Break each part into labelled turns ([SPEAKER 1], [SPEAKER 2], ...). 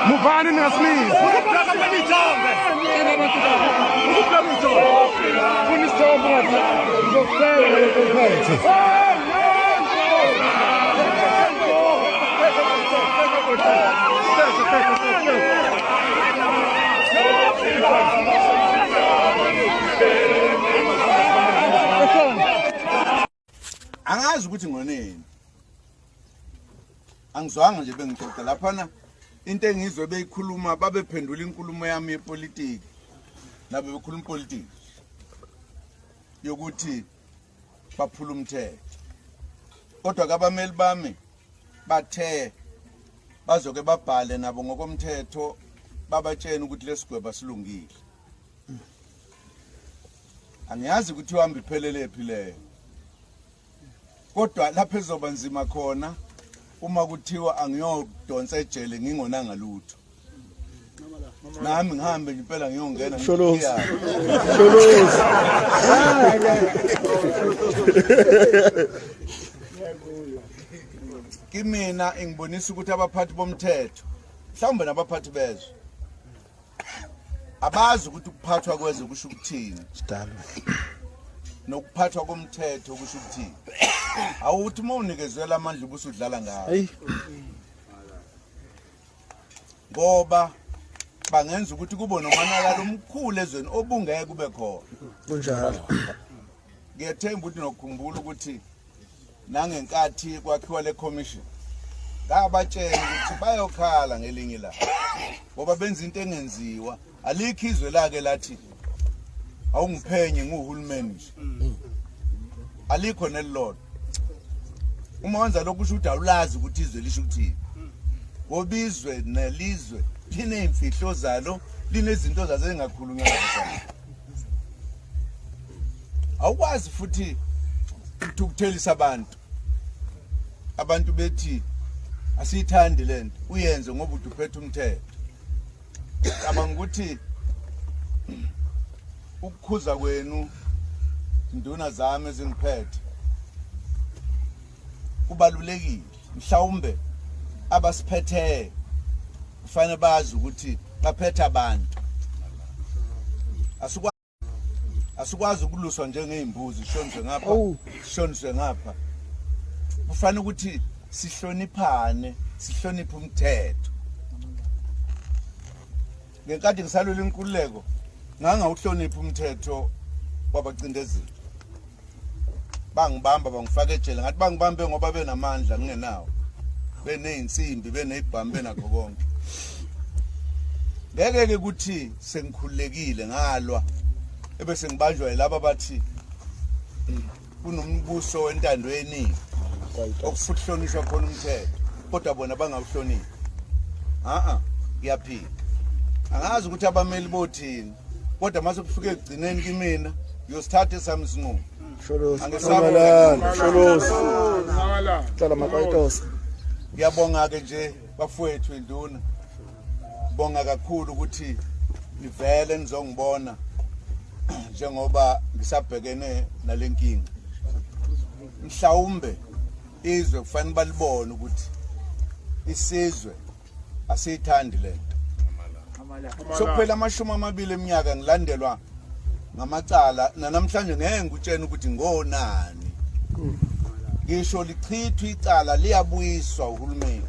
[SPEAKER 1] Muvani ningasimizi.
[SPEAKER 2] Angazi ukuthi ngoneni. Angizwanga nje bengixoxa laphana into engizwe beyikhuluma babephendula inkulumo yami yepolitiki nabo bekhuluma ipolitiki yokuthi baphula umthetho, kodwa kabameli bami bathe bazoke babhale nabo ngokomthetho babatshena ukuthi lesigweba silungile. Angiyazi ukuthi uhamba iphelele phi leyo, kodwa lapho ezoba nzima khona uma kuthiwa angiyodonsa ejele ngingonanga lutho, nami ngihambe nje impela ngiyongena.
[SPEAKER 3] Sholozi. Sholozi.
[SPEAKER 2] Kimina ingibonisa ukuthi abaphathi bomthetho mhlawumbe nabaphathi bezwe abazi ukuthi ukuphathwa kwezwe kusho ukuthini nokuphathwa komthetho kusho ukuthini. Awuthi uma unikezwe amandla ubusudlala ngawo, ngoba bangenza ukuthi kube nomonakalo omkhulu ezweni obungeke kube khona.
[SPEAKER 3] Kunjalo.
[SPEAKER 2] Ngiyethemba ukuthi nokukhumbula ukuthi nangenkathi kwakhiwa le commission ngabatshela ukuthi bayokhala ngelinye ilanga ngoba benza into engenziwa. Alikho izwe lake lathi awungiphenye nguhulumeni nje, alikho nelilodwa. Uma wenza lokhu kusho ukuthi awulazi ukuthi izwe lisho ukuthini, ngoba izwe nelizwe liney'mfihlo zalo, linezinto zazo engakhulunywa ngazo. Awukwazi futhi ukuthukuthelisa abantu, abantu bethi asiyithandi lento uyenze ngoba uthi uphethe umthetho. Cabanga ukuthi ukukhuza kwenu induna zami ezingiphethe kubalulekile. Mhlawumbe abasiphethe kufanele bazi ukuthi baphethe abantu. Asikwazi ukuluswa njengey'mbuzi, sishoniswe ngapha sishoniswe ngapha. Kufanele ukuthi sihloniphane, sihloniphe umthetho. Ngenkathi ngisalwela inkululeko ngangawuhloniphi umthetho wabacindezeli, bangibamba bangifaka ejele. Ngathi bangibambe ngoba benamandla ngingenawo, beney'nsimbi, beney'bhamu, benakho konke. Ngeke-ke ukuthi sengikhululekile ngalwa ebese ngibanjwa yilaba bathi kunombuso wentando yeningi okufuthi hlonishwa khona umthetho, kodwa bona bangawuhloniphi. A-a, ngiyaphika. Angazi ukuthi abameli bothini, kodwa mase kufike ekugcineni kimina ngiyosithatha esami isinqumo.
[SPEAKER 3] Sholozi.
[SPEAKER 2] Angesabi.
[SPEAKER 3] Sholozi. Hlala makayitosa.
[SPEAKER 2] Ngiyabonga-ke nje bafowethu, induna, bonga kakhulu ukuthi nivele nizongibona njengoba ngisabhekene nale nkinga. Mhlawumbe izwe kufanele balibone ukuthi isizwe asiyithandi lento. Sokuphela 20 eminyaka ngilandelwa ngamacala, nanamhlanje ngeke ngikutshene ukuthi ngonani. Ngisho lichithwa icala liyabuyiswa uhulumeni,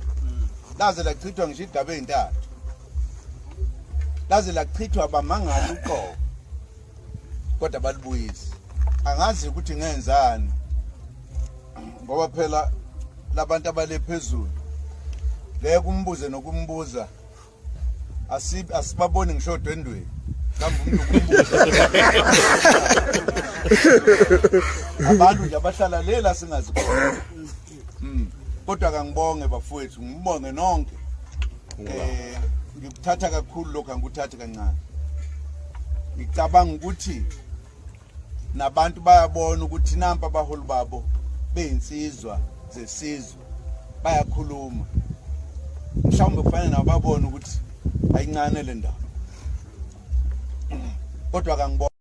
[SPEAKER 2] laze lachithwa ngisho igaba ey'ntathu, laze lachithwa bamangali uqobo, kodwa balibuyisi. Angazi ukuthi ngenzani, ngoba phela labantu abale phezulu ngeke umbuze nokumbuza, asibaboni ngisho odwendweni. Mhlawumbe umuntu ukumbuza abantu nje abahlala lela singazi khona. Kodwa kangibonge bafowethu, ngibonge nonke. Ngikuthatha kakhulu lokho, angikuthathi kancane. Ngicabanga ukuthi nabantu bayabona ukuthi nampa abaholi babo beyinsizwa zesizwe bayakhuluma, mhlawumbe kufanele nabo babone ukuthi ayincane le ndaba, kodwa kangibona.